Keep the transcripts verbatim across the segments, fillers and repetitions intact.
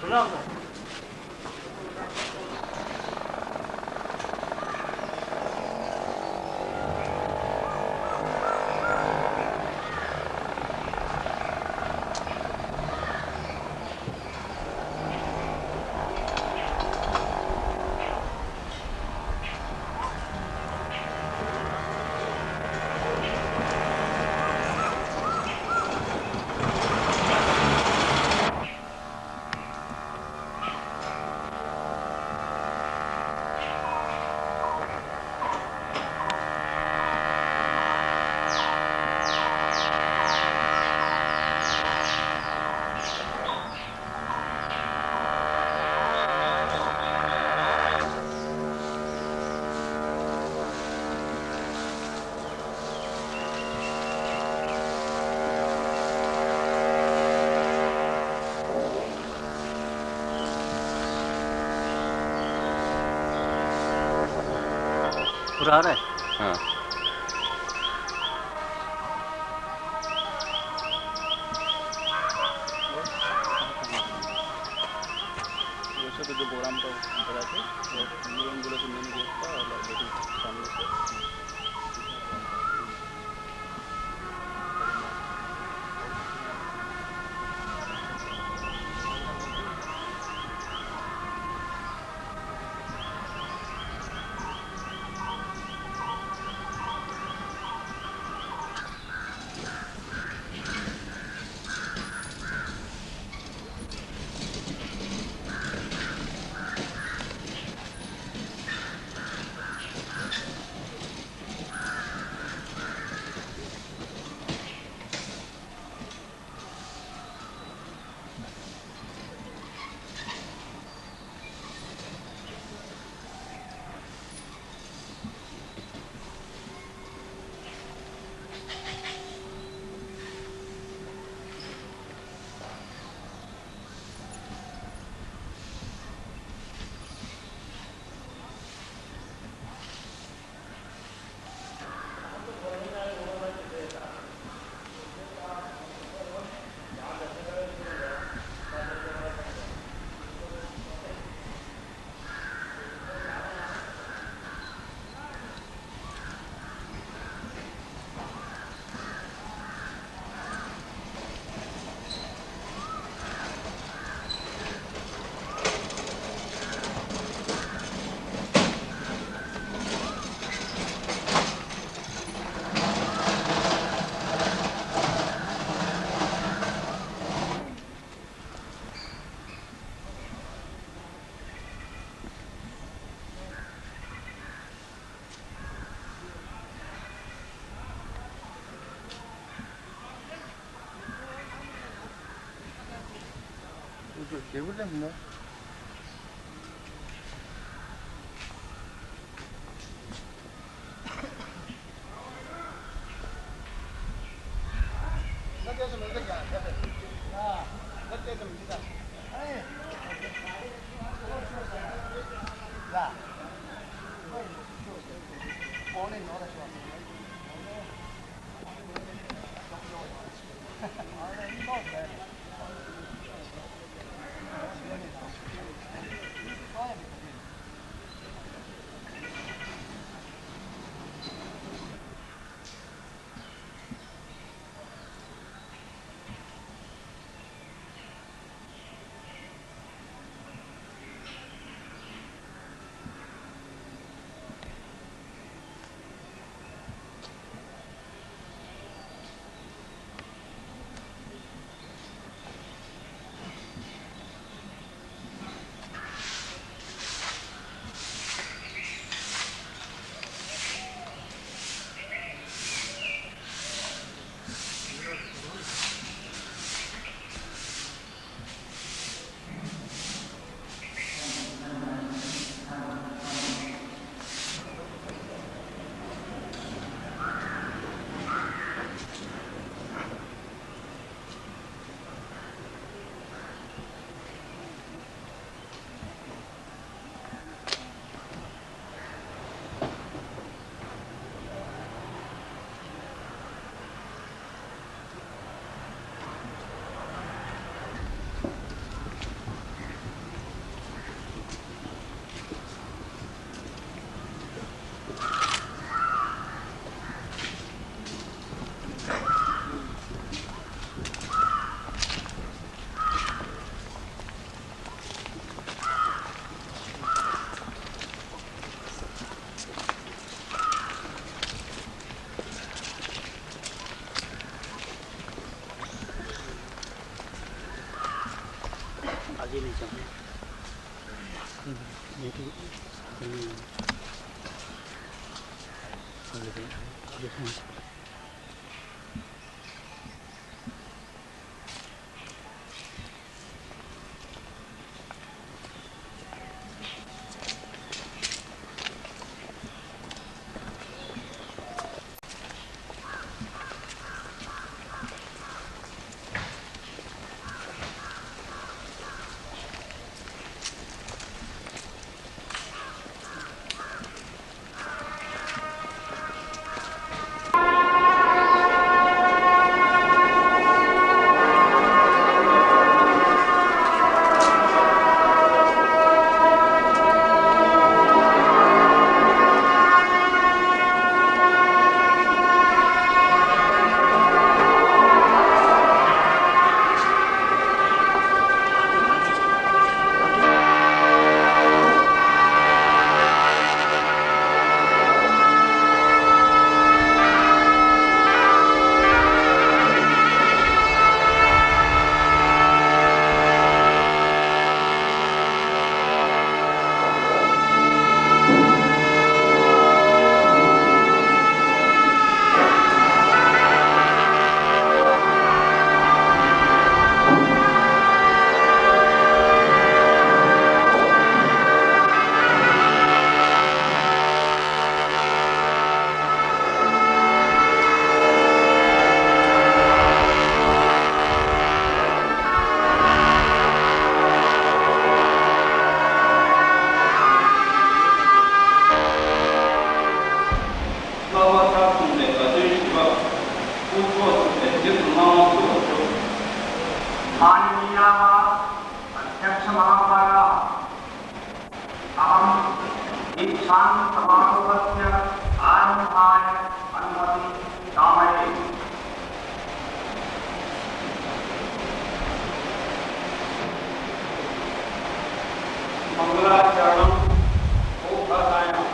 ཁོ་རང་རེད། ཨ། བསླབ་པ་མཐར་སོན་པའི་དགའ་སྟོན་ཞུས་པ། དབུ་ཚོགས་ཚུད་པའི་རྗེས་སུ་གནང་བ་ཞུ་བར་ཞུ། माननीयाः अध्यक्षमहोदयाः, अहं दीक्षासमारोहस्य आरम्भाय अनुमतिं कामये। मङ्गलाचरणं भूभाषायां।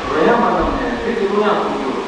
རོལ་དབྱངས་མ་བཏང་ནས་ཁྱེད་ཀྱི་གླུ་དབྱངས་གསུང་རྒྱུ།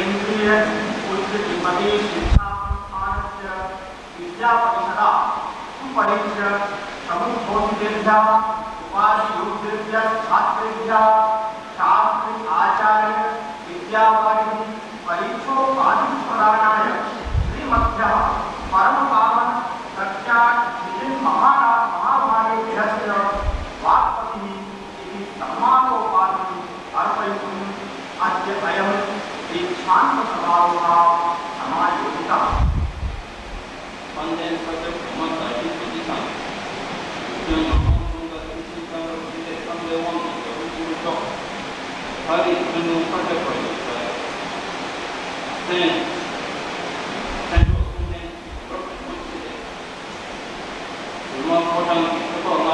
केन्द्रीय उच्च तिब्बती शिक्षा संस्थानस्य विद्यापरिषदा सुपरिच्य समुद्बोधितेभ्यः उपाधियोग्येभ्यः छात्रेभ्यः शास्त्री आचार्य विद्यावारिधि परीक्षोपाधि प्रदानाय श्रीमद्भ्यः परम पावन प्रज्ञा निधि महारा महाभागेभ्यश्च वाक्पतिः इति सम्मानोपाधिम् अर्पयितुम् अद्य अयं दीक्षान्त समारोहः समायोजितः। དཔལ་ལྡན་ས་སྐྱ་གོང་མ་དགའ་བཞི་རྡོ་རྗེ་འཆང་། ཡུལ་དོན་ནང་པ་ཀུན་དགའ་ཐུགས་ཆེན་ཀརྨ་སྤྱི་ལས་བསམ་གཏན་དབང་གི་རྒྱལ་པོ་ཆེན་པོ་མཆོག་ལྷ་རིས་སྤྱི་ནོར་ས་སྐྱ་པ་ཡི་ས་མཚན་མཚན་མཆོག་གསུང་རྟེན་དགོན་པར་གོང་མ་ཆེ་ལས། སྒྲོལ་མ་ཕོ་བྲང་གི་ཆོས་ཐོག་ལྔ་པ།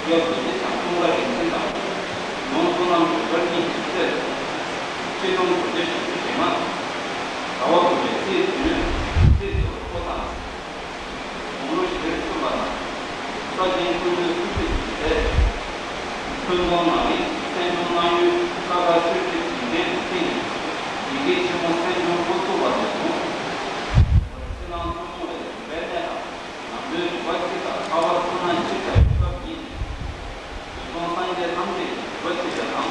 རྒྱལ་རྡོ་རྗེ་འཆང་ཀུན་དགའ་རིན་ཆེན་དང་། ཡོངས་བསོད་ནམས་འབྱོར་པ་གཉིས་ཀྱི་སྲས་སུ། ཆེ་མཐོང་རྡོ་རྗེ་ཞབས་ཀྱུ་ཞལ་མངའ། ཟླ་བ་དགུ་པའི་ཚེས་བདུན་ཚེས་བཅུ་པ་ཐོ་དང་། དགུང་ལོ་ཞེ་གསུམ་པ་དང་། ས་ཆེན་ཀུན་འདུས་སྐུ་མཆེད་ཀྱི་མཛད། ཁྲོན་ཀོང་ནང་རིག་གསན་སྦྱོང་གནང་ཡུལ་ས་ག་ཆོས་རྗེ་དྲིན་ཅན་གྱི་སྟེང་ནས་ཡི་གེ་ཆེན་མོ་གསན་སྦྱོང་འགོ་ཚུགས་པ་ནས་བཟུང་། ཕྱི་ནང་ཐུན་མོང་བའི་རིག་པའི་གནས་དང་། ནང་དོན་རིག་པ་སྤྱི་དང་ལྷག་པར་ཁོ་ན་སྤྱི་དང་ཡོད་སྟབས་ཡིན། དུས་གསུམ་སངས་རྒྱས་ཐམས་ཅད་ཀྱི་རིག་པ་ཆེ་བ་དང་།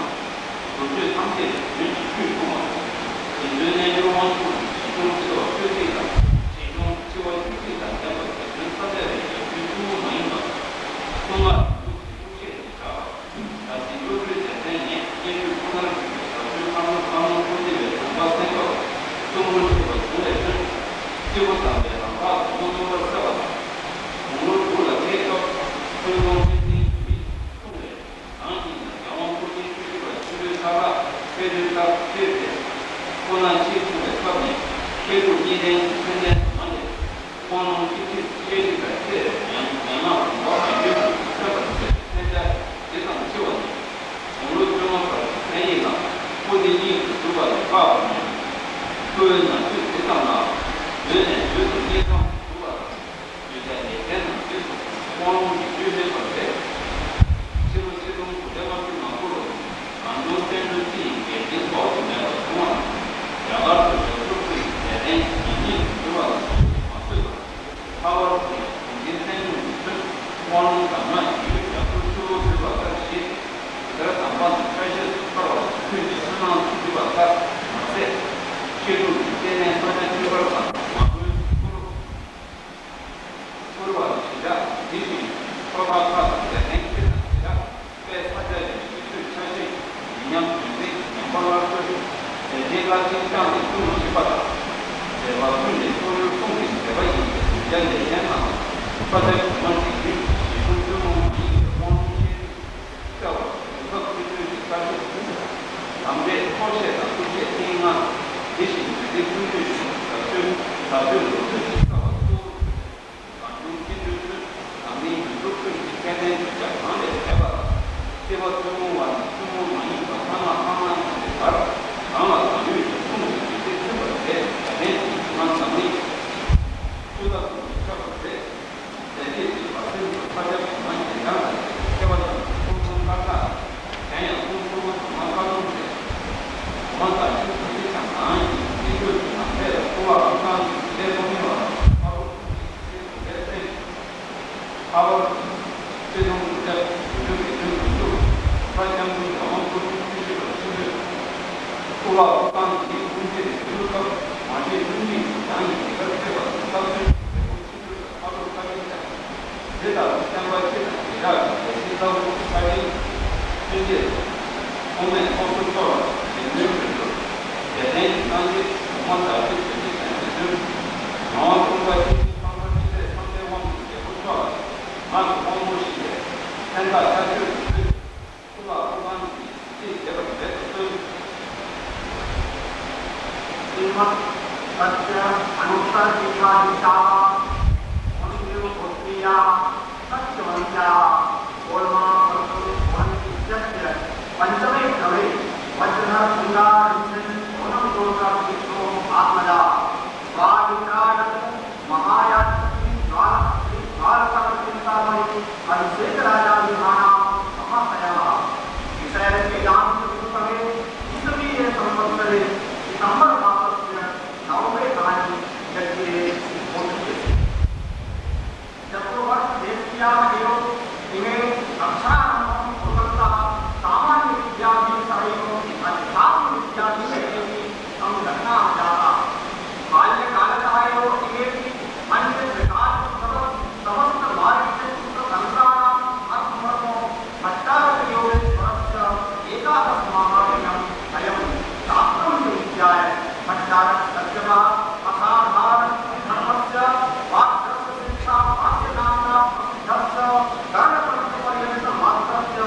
བཟོ་བཅོས་ཐམས་ཅད་ཀྱི་དོན་གྱི་ཆོས་སྐུ་མ། རྗེ་བཙུན་རྣལ་འབྱོར་དབང་ཕྱུག་གིས་རྗེ་བཙུན་ཁྲི་ལོ་བཅུ་གཅིག་དང་། རྗེ་བཙུན་ཁྲི་བ་བཅུ་གཅིག་དང་ལྡན་པ་རྗེ་བཙུན་ས་སྐྱ་པའི་ཡབ་ཡུམ་ཐུན་མོང་མ་ཡིན་པ། གསུང་ངག་ཡོངས་སུ་ཐུགས་བསྐྱེད་ནས་བཞག་པ། ད་ཅི་བློ་གྲོས་རྒྱལ་མཚན་ནས་སྙན་བརྒྱུད་ཁོ་ནར་བཞུགས་པའི་ཟབ་ཆོས་ཁམས་ལོ་ཁམས་ལོ་ཀུན་བདེ་བའི་དགོངས་པ་གསན་སྐབས་གསུང་འབུམ་ཆེ་བ་བྱུང་བའི་ཚུལ། སྐྱེས་བུ་དམ་པའི་ལམ་ཁ་དང་པོ་སྟོན་པར་གསལ་བ་དང་། དགུང་ལོ་དྲུག་ལ་ཕེབས་སྐབས་ཁྲོན་ཀོང་ཐེག་ཆེན་ཡུལ་མི་གསུང་བས། རང་གི་ཡང་རྒྱལ་དབང་སྐུ་ཕྲེང་བཅུ་བཞི་པ་ཆོས་སྒྲོན་ཆགས་སྒར་ཕེབས་དུས་སྐབས་ཕེབས་ཏེ། ཁོ་ན་ཆེས་ཆུང་བའི་སྐབས་ནས་བཤད་སྒྲུབ་གཉིས་ལྡན་གྱི་མཚན་ལྡན་དུ་མ་ལས། དབང་ལུང་ཅི་མཆིས་ཤེས་རིག་ལ་བརྟེན་ཡང་ཡན་ལག་དགོངས་པ་མ་བསྒྱུར་དུ་གསལ་བར་མཛད་པའི་མཚན་ཆ་ཇི་ཙམ་ཆེ་བ་ནས། དགུང་ལོ་བཅོ་ལྔ་བར་གྱི་མཚན་ཡིག་ལ་པོ་ཏི་གཉིས་སུ་གྲུབ་པ་ལས་དཔག་པ་མེད། ཁོའི་ན་ཚོད་ཇི་ཙམ་ལ་འོད་ནས་འོད་དུ་དངོས་སམ་དུ་གྲུབ་པ་དང་། ཡོད་ཚད་ལེགས་ལྡན་ནང་བཞིན་དུ་དབང་ལུང་གི་བཅུད་མེད་པར་མཛད། ཕྱི་ལོ་ཆིག་སྟོང་དགུ་བརྒྱ་ལྔ་བཅུ་ང་དགུ་ལོར་གངས་ལྗོངས་བསྟན་འགྲོའི་རྩིས་ཡིན་འགལ་རྐྱེན་ཟློག་ཏུ་མེད་པར་བྱུང་བ་དང་། རྒྱ་གར་དུ་ཞབས་ཏོག་ཁྲིད་ལས་དོན་ཡིན་གཉིས་སུ་གྲུབ་པ་ལ་སོགས་པའི་མ་བཟོད་པ། ལྷག་པར་དུ་ཡང་གངས་ཅན་བསྟན་འགྲོའི་ཁྲོད་དབང་ལུང་གདམས་ངག་ཡིན་ཡུལ་རྒྱ་མཚོ་ཆུ་བོ་བསྡུས་པ་ལྟར་བཞེད། དེ་ལྟར་གདམས་པ་རྣམས་ཆ་ཤས་སུ་ཕར་བ་ལ་ཁྱོད་ཀྱིས་སུན་སྣང་སུ་བསྡུས་པ་ལྟར་མ་ཟད། བཤད་སྒྲུབ་ཀྱི་རྩལ་ལྡན་ས་སྐྱ་ཆོས་འཕེལ་དང་མ་མགོན་ཀུ་རུ། བཀུར་བ་ཞི་དྲག་དེ་བཞིན་ཆོ་ག་ཁག་དང་ལས་ཚན་ཁྱེད་དང་ཞི་དྲག་དཔལ་ས་སྐྱ་རེད་ཤེས་ཚོད་ཆ་ཤས་ཀྱི་མི་ཉམས་རྒྱུན་འཛིན་གྱི་ཉམས་པ་སླར་གསོ་ཞིང་ལས་ཆེན་བླ་ཆེན་བསྐྱངས་ནས་ཀུན་སློང་ཞིབ་པ་དང་། མཛད་པ་ཀུན་ལས་ཁོར་ཡུག་ཁོང་གི་མཛད་པ་ཡིན་པའི་གདུལ་བྱ་ལས་ཅན་རྣམས་ལ་ས་སྐྱ་གོང་མ་འཇིགས་རྟེན་གྱི་ཞི་གསུམ་ཐུན་མོང་མ་ཡིན་པའི་དབང་ལུང་ཤེས་རིག་གསལ་བ་དུས་སྐབས་ཆེ་ཆུང་གི་བཀའ་ཆོས་ཀུན། དམ་རས་ཐོག་བཤད་དང་ཐུགས་བསྐྱེད་ཐེངས་ལྔ། དེ་བཞིན་དུས་འདི་ཀུན་སྤྱོད་ཞིང་ཟབ་ཆོས་ཟབ་ཆོས་ལོ་རྒྱུས་ཀྱི་ཚབ་པ་གཙོ་བོ་གྲུབ་པའི་གངས་ལྗོངས་སྐྱིད་འགྲོའི་ཚུལ་འཛམ་གླིང་ཡུལ་གྲུ་ཀུན་གྱི་སྐལ་ལྡན་གདུལ་བྱ་གང་ལས་བྱས་པ་ལ་སྐྱེ་བ་ཐུན་མོང་བ་ནས་ཐུན་མོང་མ་ཡིན་པ་ལྷ་སྔགས་ལྷ་སྔགས་ཀྱི་བར་གང་ལ་གང་ཡོད་ཀྱི་གསུང་གི་ཡོན་ཏན་མཚོན་པར་མཛད་པའི་རྒྱ་ཁྱོན་གྱི་མི་མང་འཛམ་གླིང་ཆོས་བདག་ཀུན་གྱིས་ཁྱབ་པར་མཛད། ལྡན་འདས་ཀྱི་བར་གསེང་དུ་ཕ་ཁྱབ་གོང་མ་ཉན་ཐང་དང་མཁས་པ་རྣམས་ཀྱི་ཐུགས་དགོངས་བཀའ་རྟགས། གཞན་ཡང་གསུང་ཐུབ་པ་གོང་མ་བཀའ་དྲུང་རེད། གོང་མ་དགའ་བཞི་རྡོ་རྗེ་འཆང་གང་ཡིན་དགེ་ཆོས་ཀྱི་ནང་ལས་ལ་སྐུ་ལ་ཨུ་ཚང་གི་ལས་ཐོག་མེད་པ་ཨ་རུ་ཁུ་ལས་གསན། ཨ་བར་ཆེ་མཐོང་དུ་སྐྱབས་ཀྱི་དུས་སྟོན་དགེ་འདུན་དུ་བཞུགས། ཕ་སྐྱབས་མགོན་རྒྱལ་དབང་སྐུ་ཕྲེང་བཅུ་བཞི་པ་ཆེན་པོས་སྐུ་ལ་ཨུ་ཚང་གི་ཀུན་སྤྱོད་ཀྱི་འགྱུར་སྐབས་མ་བྱོན་སྙུང་གཞི་ཡིས་ཡང་ཡང་དེ་གར་ཕེབས་པ་དང་སྐབས་དོན་གྱི་འབྲས་བུ་ཆེན་པོའི་ལ་ཕ་རོལ་བཀའ་དྲིན་ཀྱང་། དེ་ལྟར་བསྟན་པ་སྤྱི་དང་བྱེ་བྲག་གི་ལས་གཞི་ལྟ་བུ་བཀའ་དྲིན་ཀུན་བྱེད་དུ། ཐོགས་མེད་ཚོགས་གཙོ་མཆོག་ལ་རྗེ་བཙུན་དྲུང་དུ་རྒྱལ་བསྟན་གྱི་སངས་རྒྱས་གོང་མ་དགའ་བཞི་རྡོ་རྗེ་འཆང་རྗེ་བཙུན་ངག་དབང་ཀུན་དགའ་ཆོས་ཀྱི་ཕ་མ་སྤྱི་ལས་བསམ་གཏན་དབང་གི་རྒྱལ་པོ་མཆོག་ལ་ངག་གི་དབང་པོ་བཞེས་ཏེ་མཚན་རྟགས་ཤར་བསྐྱོད་དུ་ཕུལ། སྐུ་ལ་ཨོ་བང་གིས་རྩིས་བྱེད་པར་མཛད་དུ་གསོལ། श्रीमत् सत्य अनुत्तर पीठाधीशाः कुलदेव गोत्रीयाः सत्यवन्त्याः ओलमा वर्तुल वन इत्यस्य पञ्चमे क्रमे वज्रधर गंगा रिंझन सोनम गोत्र विष्णु आत्मजा वागीन्द्रानंद महायाजकद्वारसमर्पितामणि अभिषेकराजाभिधानां महाशयाः। विषयरचयितां च गुरुसभे ईसवीये संवत्सरे इदं तद्यथा असाधारणधर्मस्य वाक्यस्य शिक्षा वाक्यनाम्ना प्रसिद्धस्य कर्णकण्ठपर्यन्तमात्रस्य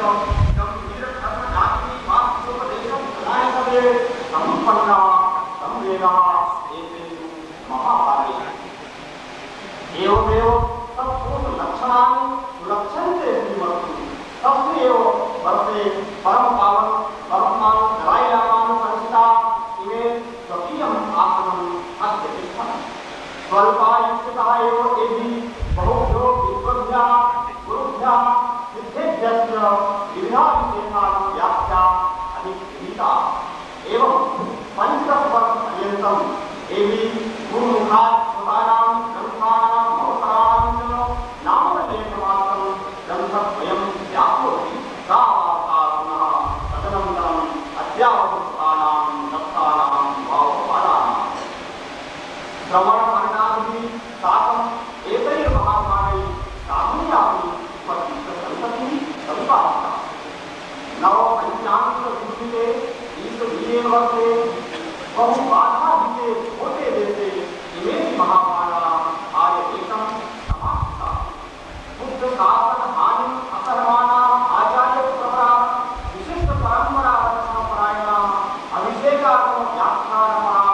गम्भीरधर्मजातिः वाक्योपदेशप्रदायसमये समुत्पन्ना संवेगाः एतेषु महाभागे। एवमेव तत्सोलक्षणानि सुलक्षन्ते श्रीमत्सु। तस्यैव वर्षे परमपावन परमपावन दलाईलामानुशंसिता इमे स्वकीयम् आसनम् अध्यतिष्ठन्। स्वल्पायुष्यतः एव एभिः बहुभ्यो विद्वद्भ्यः गुरुभ्यः सिद्धेभ्यश्च विविधा विशेषाः व्याख्याः अधिगृहीताः। एवं पञ्चदशवर्षपर्यन्तं एभिः गुरुमुखात् श्रुतानां ग्रन्थानां महोत्तराणां च नामोल्लेखमात्रं ग्रन्थद्वयं व्याप्नोति। सा वार्ता पुनः तदनन्तरम् अद्यावधि श्रुतानां दत्तानां वावपादानाम्। श्रवणमननादिभिः साकम् एतैर्महाभागैः साधुर्यापि पतितसन्ततिः समुपासिता। नवपञ्चाङ्गिकविघ्निते ईशवीये वर्षे बहुबाधाभिते भूते देशे इमेऽपि महाभागा आयमेकं समास्थिता। बुद्धशासनहानिम् असहमानाः आचार्यप्रवराः विशिष्टपरम्परारक्षणपरायणाः अभिषेकागमव्याख्यानपराः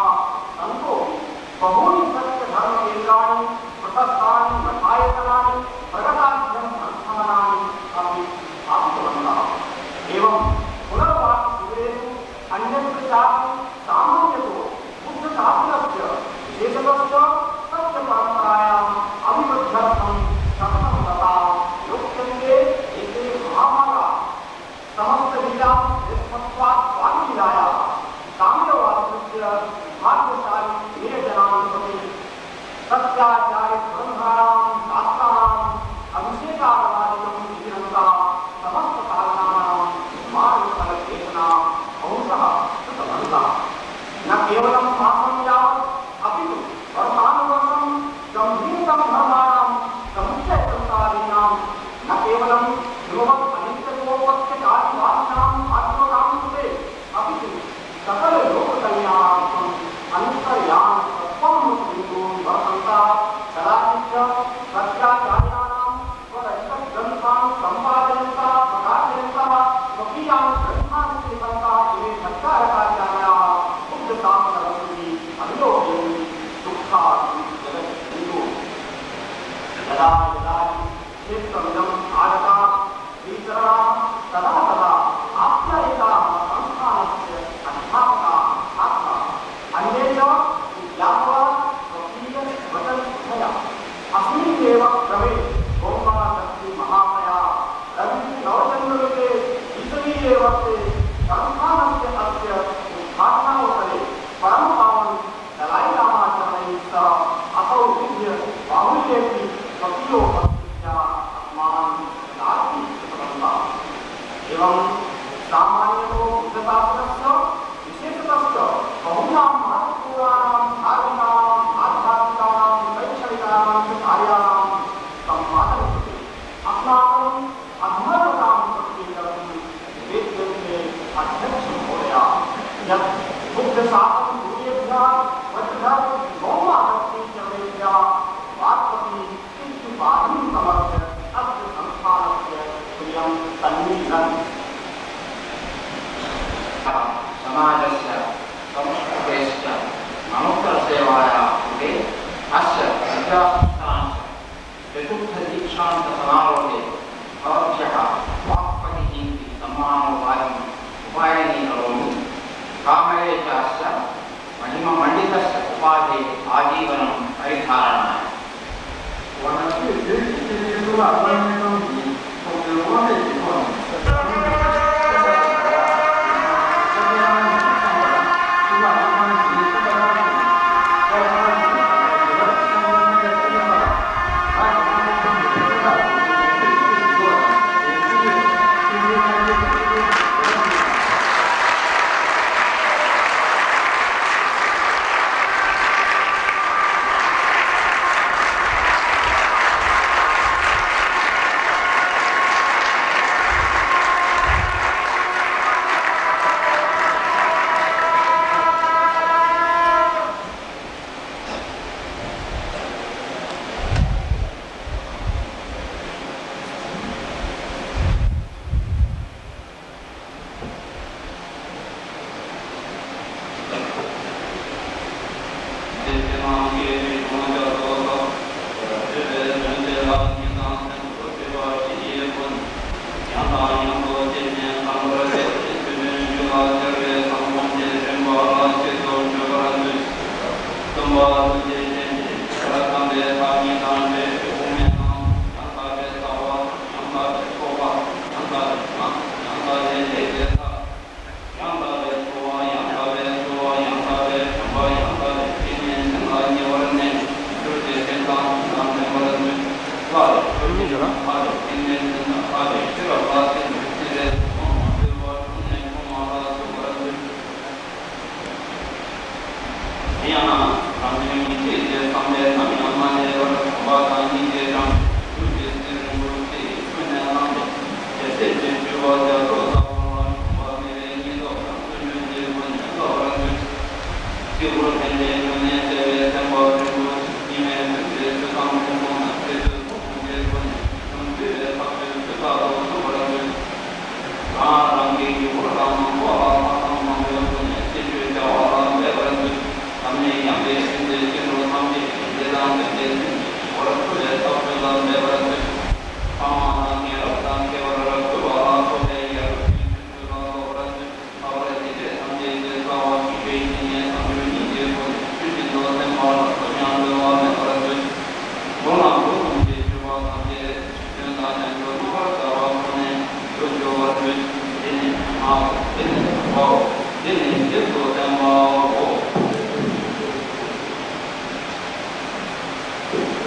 सन्तोऽपि बहूनि सत्यधर्मकेन्द्राणि प्रशस्तानि मठायतनानि प्रगताख्यग्रन्थानानि अपि स्थापितवन्तः। एवं पुनर्वासशिबिरेषु अन्यत्र चापि सामान्यतो बुद्धशासनस्य विशेषतश्च सत्यपरम्परायाम् अभिवृद्ध्यर्थं शपथं रताः लोक्यन्ते एते महाभागाः। समस्तलीलां श्रेष्ठत्वात् स्वादिलीलायाः साम्यवादनस्य भाग्यशाली इमे जनाधिपते। सत्याचार्यपुरन्धराणां शास्त्राणाम् अभिषेकागमादिकं विधिरन्ताः समस्तसाधनानां मार्गफलदेशनाः बहुशः श्रुतवन्तः। न केवलं मासं यावत् अपितु वर्षानुवर्षं गम्भीरतमधर्माणां समुच्चयसन्तादीनां न केवलं हिमवत् अनित्यत्वोपत्त्यकादिवादिनां आजीवतां कृते अपितु सकललोककल्याणार्थम् अन्तर्यामितत्त्वमनुसृणुवन्तः वर्तन्ताः। कदाचिच्च सत्याचारिणानां स्वरचितग्रन्थान् सम्पादयन्तः प्रकाशयन्तः स्वकीयान् ग्रन्थानपि लिखन्तः इमे सच्चारकाचार्याः बुद्धशासनरसमपि अभिलोकयन्ति दुःखादि जगज्जन्तोः। यदा यदा हि क्षेत्रमिदम् आगताः श्रीचरणाः तदा तदा आप्यायिताः संस्थानस्य अध्यापकाः छात्राः अन्ये च विद्यालवः स्वकीयवचनसुधया। अस्मिन्नेव क्रमे गोम्बादत्ति महाशया रविः नवचन्द्रमिते ईसवीये वर्षे संस्थानस्य अस्य उद्घाटनावसरे परमपावन दलाईलामाचरणैः सह असौ विद्य बाहुल्येऽपि स्वकीयोपस्थित्या अस्मान् कृतार्थीकृतवन्तः। एवं सामान्यतो बुद्धशासनस्य विशेषतश्च बहूनां महत्त्वपूर्णानां धार्मिकानाम् आध्यात्मिकानां शैक्षणिकानां च कार्याणां सम्पादनकृते अस्माकं अधमर्मतां प्रकटीकर्तुं निवेद्यन्ते अध्यक्षमहोदयाः। यत् बुद्धशासनसूर्येभ्यः वज्रधर्मगोम्बादत्तीचरणेभ्यः वाक्पति इत्युपाधिं समर्थ्य अस्य संस्थानस्य श्रियं सन्मीलन्। समाजस्य संस्कृतेश्च ममोत्तरसेवायाः कृते अस्य विद्यासंस्थानस्य चतुर्थदीक्षान्तसमारोहे भवद्भ्यः वाक्पतिः इति सम्मानोपाधिम् उपायनीकरोमि। कामये चास्य महिममण्डितस्य उपाधेः आजीवनं परिधारणाय। ཡང་རང་བྱུང་ཡེ་ཤེས་ཀྱི་བསམ་པས་ནམ་ཡང་མ་བརྗེད་པར་གོམ་པ་དང་སྙིང་རྗེ་དང་ཐུགས་རྗེ་བཙུན་རིན་པོ་ཆེ་ཡི་ཐུགས་ནས་བླངས་ཏེ་རྒྱལ་སྲས་ཀྱི་སྤྲུལ་པ་རྒྱ་མཚོ་ལྟ་བུ་ལ་གོམ་པ་མེད་པའི་སྙིང་སྟོབས་དང་ཐུགས་རྒྱུད་འབྱེད་པོ་ཉམས་རྟོགས་པར་མཛོད། སྤྱི་བོར་ལྷན་ཅིག་ཡུམ་ནས་བྱ་བའི་སེམས་དཔའ་རིན་པོ་ཆེ་ཉི་མའི་ཕུང་པོའི་ཆུ་ཚང་ཁུང་ཁུང་ན་ཁྱེད་ཚོའི་ཐུགས་དགོངས་འབྱེད་པོ་ནས་ཁྱོད་འདུས་པའི་ཐབས་ཀྱི་ཆུ་ཚགས་སུ་བྱུང་བར་མཛོད། རང་རང་གི་ཡུལ་འཁོར་དང་མང་ཚོགས་ལ་ལྷག་བསམ་བཟང་པོའི་སྒོ་ནས་ཤིས་བརྗོད་བྱ་བ་ལ་འབད་པར་མཛོད། ད་ནི་ཡང་དེ་བཞིན་དུ་སྐྱེ་འགྲོ་ཐམས་ཅད་ཀྱི་བདེ་དང་ལྡན་པའི་སེམས་ཀྱི་ཞི་བར་མཐུ་ལས་ཐབས་ཚུལ་ལ་འབད་པར་མཛོད། ཕ་མ་དང་མཁྱེན་རབ་དང་མཁས་པར་གུས་པ་ལ་མཐོ་བའི་ཡ་རབས་ཀྱི་ཆོས་སྲོལ་ལ་སློབ་པར་མཛོད། ལྷག་པར་སྡེ་སྲིད་ཐམས་ཅད་ཀྱི་རྩ་བ་ཆོས་ཀྱི་བཤེས་གཉེན་བཟང་པོའི་སྙིང་རྗེའི་སྒོ་ནས་ཆོས་བཞིན་དུ་སེམས་པ་ལ་ཐོས་ཀྱང་གྲོལ་བ་མེད་པར་མཛོད། གོང་ལ་འགྲོ་ཐམས་ཅད་སྤྱོད་པ་ཐམས་ཅད་དོན་དང་ལྡན་དུ་རྣམ་པར་དག་པ་ཁོ་ནས་འགྲོ་འགྱུར་བར་མཛོད། འདི་ནི་མ་འོ། འདི་ནི་བ་འོ། འདི་ནི་རྗེས་སུ་བསྟན་པའོ།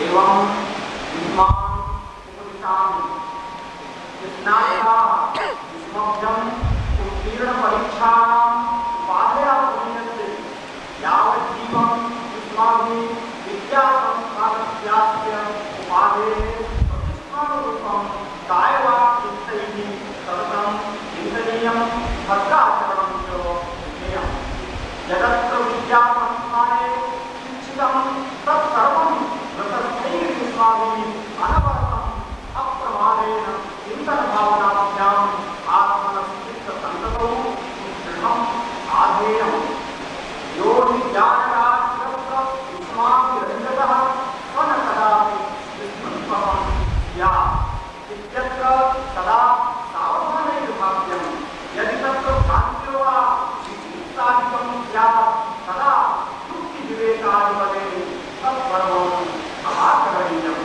एवं युष्मान् उपदिशामि। स्नात्वा युष्मभ्यम् उत्तीर्णपरीक्षाणाम् उपाधेयः सम्यक्ते। यावज्जीवं युष्माभिः विद्यासंस्थानस्यास्य उपाधेः प्रतिष्ठानरूपं कायवाक्चित्तैः सततं चिन्तनीयं भद्राचरणं च विधेयम्। यदत्र विद्यासंस्थाने शिक्षितं तत्सर्वं गृहस्थैर्युष्माभिः अनवरतम् अप्रमादेन चिन्तनभावनाभ्याम् आत्मनश्चित्तसंगतौ सुदृढम् आधेयम्। यो हि ज्ञानराशिरत्र युष्माभिरञ्जतः स न कदापि विस्मृत्वसंशयः। इत्यत्र सदा सावधानैर्भाव्यम्। यदि तत्र भ्रान्तिर्वा विचिकित्सादिकं स्यात् तदा युक्तिविवेकादिबलेन तत्सर्वम् अपाकरणीयम्।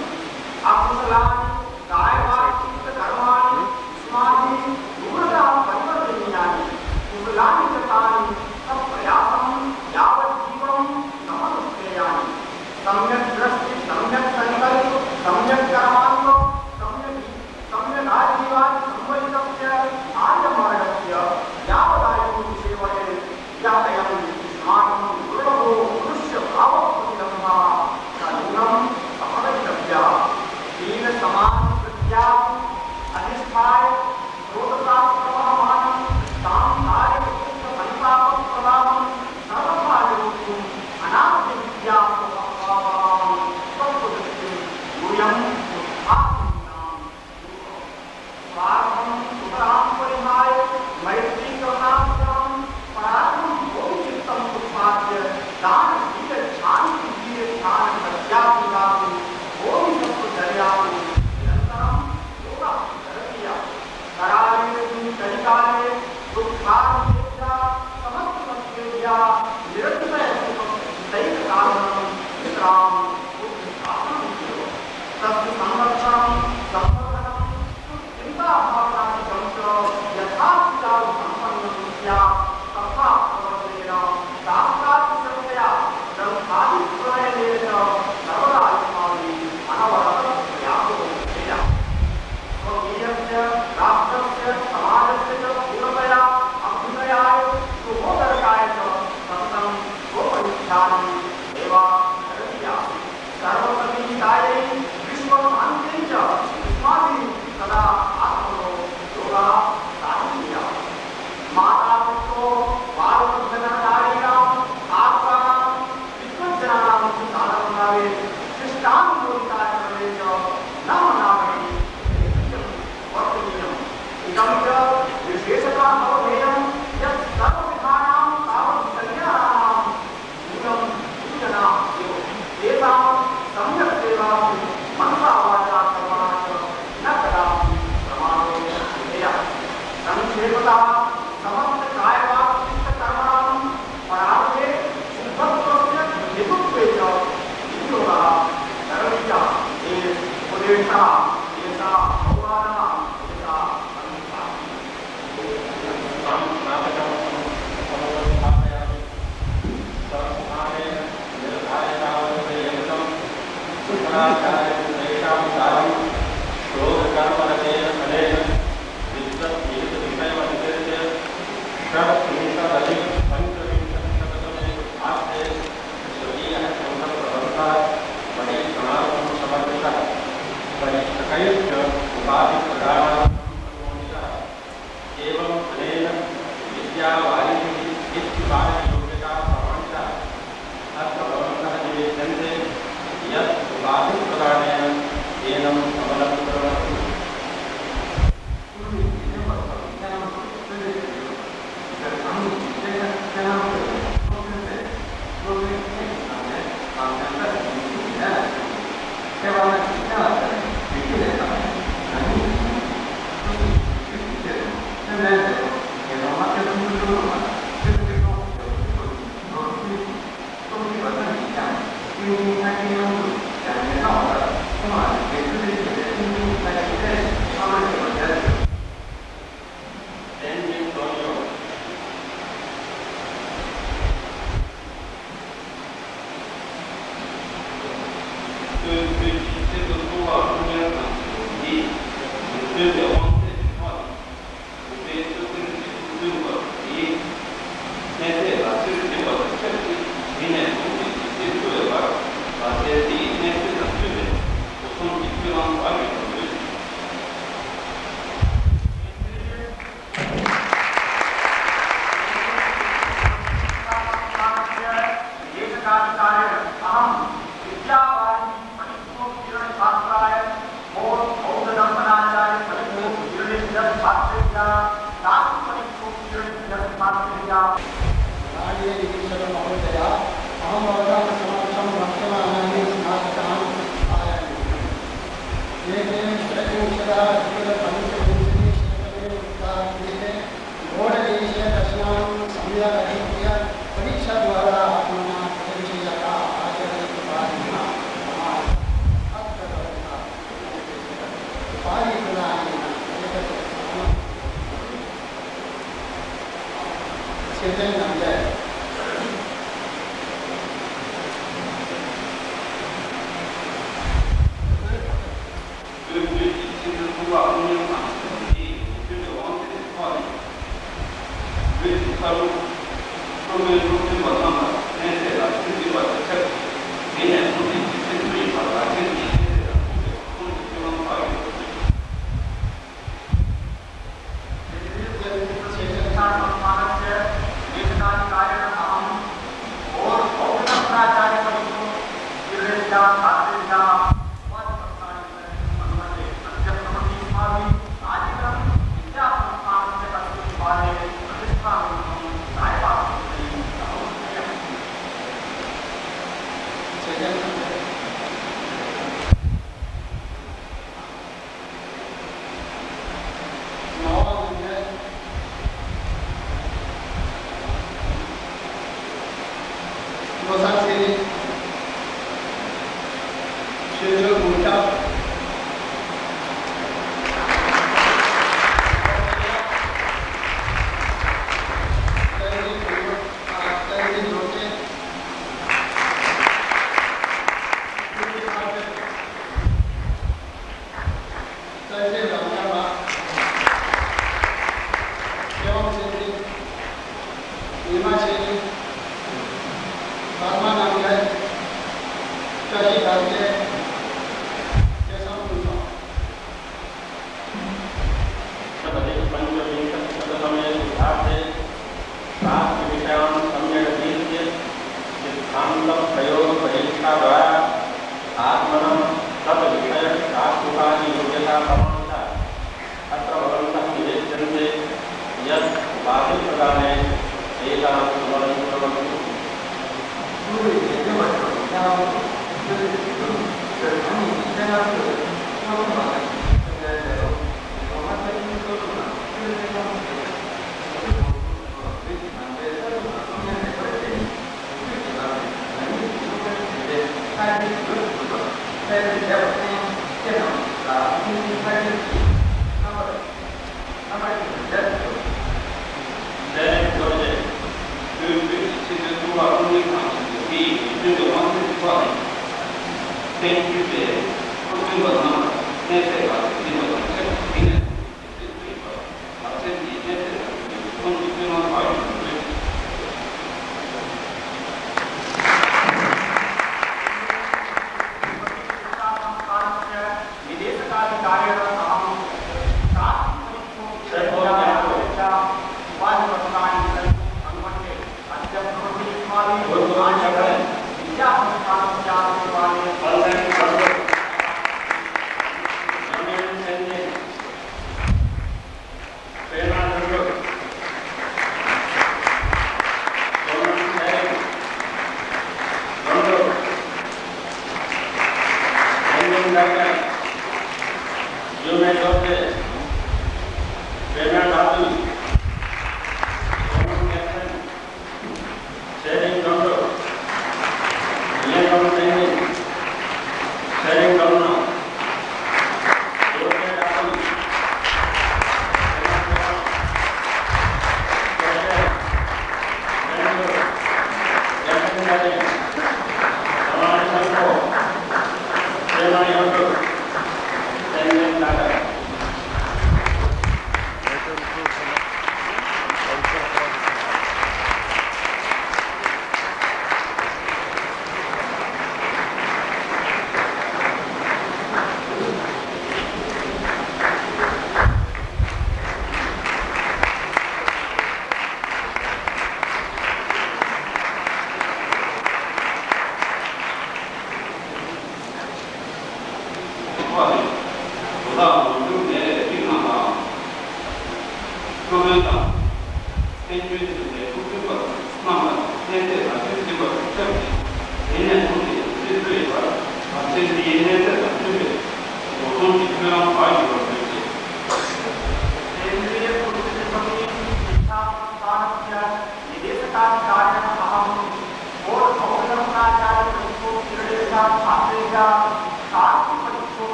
अकुशलानि कायवाक्चित्तकर्माणि युष्माभिः दूरतः परिवर्जनीयानि। कुशलानि च तानि सप्रयासं यावज्जीवं समनुष्ठेयानि। सम्यग्दृष्टि सम्यक्संकल्प सम्यक्कर्माणि च सम्यगि सम्यगाजीवादिसंवहितस्य आर्यमार्गस्य यावदायुर्निषेवणे य अयं युष्माकं दुर्लभो मनुष्यभावप्रतिलम्भः स नूनं सफलयितव्यः। शीलसमाधिप्रज्ञासु अधिष्ठाय स्रोतसा प्रवहमानं सांसारिकदुःखसन्तापप्रवाहं सर्वथा योद्धुं अनाद्यविद्यासुलभावां तत्त्वदृष्टिं यूयं उत्थापनीयां। स्वार्थं सुतरां परिहाय मैत्रीकरुणाभ्यां परार्थं भोगिचित्तम् उत्पाद्य दानशीलक्षान्तिवीरध्यानप्रज्ञाभ्युदासु भोगिसत्त्वचर्यासु निरन्तरं योगाभ्यसरणीयः। करालेऽस्मिन् कलिकाले दुःखार्णवेभ्यः समस्तसत्त्वेभ्यः निरतिशयसुखहितैककारणं नितरां बुद्धिशासनमेव। तस्य संरक्षणं संवर्धनं चिन्ताभावनादिकं च यथा सुचारुसम्पन्नं स्यात् तथा प्रवर्तनेन साक्षात्करतया ग्रन्थादिप्रणयनेन च सर्वदा युष्माभिः अनवरतः प्रयासो कर्तव्यः। स्वकीयस्य राष्ट्रस्य समाजस्य च स्थूलतया अभ्युदयाय शुभोदरकाय च सततं सोपरिध्यानमेवाकरणीयाः। सर्वसन्निहितायै विश्वशान्त्यै च युष्माभिः सदा आत्मनो योगाः साधनीयाः। मातापित्रोः बालवृद्धजननारीणां आर्तानां विद्वज्जनानां च सादरभावे शिष्टानुमोदिताचरणे च न मनावहे वर्तनीयम्। इदं च विशेषतः अवधेयं यत् सर्वविधानां तावत् कल्याणानां मूलं गुरुजनाः एव। तेषां सम्यक् सेवासु मनसा वाचा कर्मणा च न कदापि प्रमादो विधेयः। संक्षेपतः समस्तकायवाक्चित्तकर्मणां परार्थे शुद्धत्वस्य हेतुत्वे च विनियोगः करणीयः। ते उपदेष्टाः, एषा संवादः, एषा अनुशासनम्। སྟོན་དགོས་ཀྱི་ཆེད་དུ་གསུང་བ་དངོས་གནས་དང་ཞེས་པ་འདི། མི་མཐུན་པའི་དབང་ཚད་ཀྱི་ཐོག་ནས། གུས་པས་བསྟོད་བསྐུལ་ཞིག་བསྐུལ་བ་དེས། གནས་ཚད་ལ་ཚིག་འདྲེན་པ་དང་ཆབས་ཅིག་དེ་ནས་བཟུང་སྟེ་ཇི་སྲིད་འཚོ་བའི་བར་ལ་དེ་དེའི་གནས་ཚུལ་དང་མཐུན་པའི་སྒོ་གསུམ་གྱི་སྤྱོད་ལམ་བག་ཡོད་པར་འདོད། राजनीतिक महोदया, अहं भवतां समक्षं वक्ष्यमाणानि स्नातकान् आयामि। एते षट्त्रिंशदधिकपञ्चविंशतिशततमे उत्तरार्धे बोर्डदेशे प्रश्नान् सम्यक् अधीत्य परीक्षाद्वारा आत्मना प्रविषयः आचरणीयोपाधिनः समाजः अत्र भवतः उपाधिप्रदानेन एतत् समं 谢谢大家。 བསྟན་འཛིན་རབ་དཀར་ལགས། མཁས་དབང་བསྟན་འཛིན། ཉི་མ་ཆེན། པདྨ་རྣམ་རྒྱལ། བཀྲ་ཤིས་དར་རྒྱས། སྐལ་བཟང་ཕུན་ཚོགས། पञ्चविंशतिशततमे उत्तरार्धे शास्त्रविषयान् सम्यगधीत्य सिद्धान्तप्रयोगपरीक्षाद्वारा आत्मनः तद्विषयशास्त्रोपाधियोग्यताप्रमाणता अत्र भवन्तः निवेद्यन्ते यत् उपाधिप्रदाने एतां सुमतिं कुर्वन्तु। You may go there. Prerna Nadu, Roman Captain, Sering Dondo, Lengkong Tengin, Sering Dono, Yoke Nadu, Prerna Nadu, Prerna Nadu, Prerna Nadu, ཐོག་ནས་དོ་བདག་ནོར་འཁྲུལ་མེད་པའི་མི་རྣམས་དང་། སློབ་དཔོན་དང་། བསྟན་བཅོས་ཟིན་པའི་ཐུགས་མཐུན་པ་རྣམས་ལ་གནས་ཚད་དང་ཤུགས་འཛིན་པ་དང་ཆབས་ཅིག་དེ་ནས་བཟུང་སྟེ་ཡང་སྲིད་འཚོལ་ཡོད་པར་བར་ཆད་འདིའི་གནས་ཚད་དང་མཐུན་པའི་སྒོ་གསུམ་གྱི་མཐུན་ལམ་བག་ཡོད་པར་མཛོད་ཅིག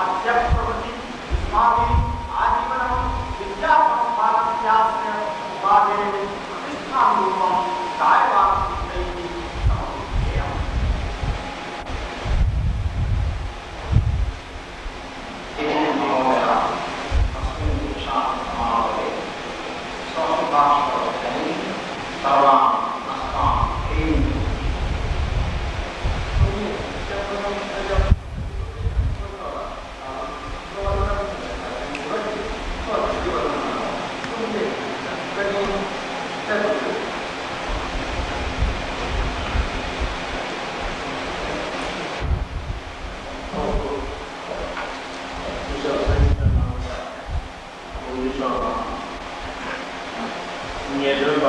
अद्यः प्रभृति युष्माभिः आजीवनं विद्यासंस्थानस्यास्य उपाधेः प्रतिष्ठानरूपं कार्यभारं तैः समकुर्वयेयम्। ངེས་སྟོན་པ།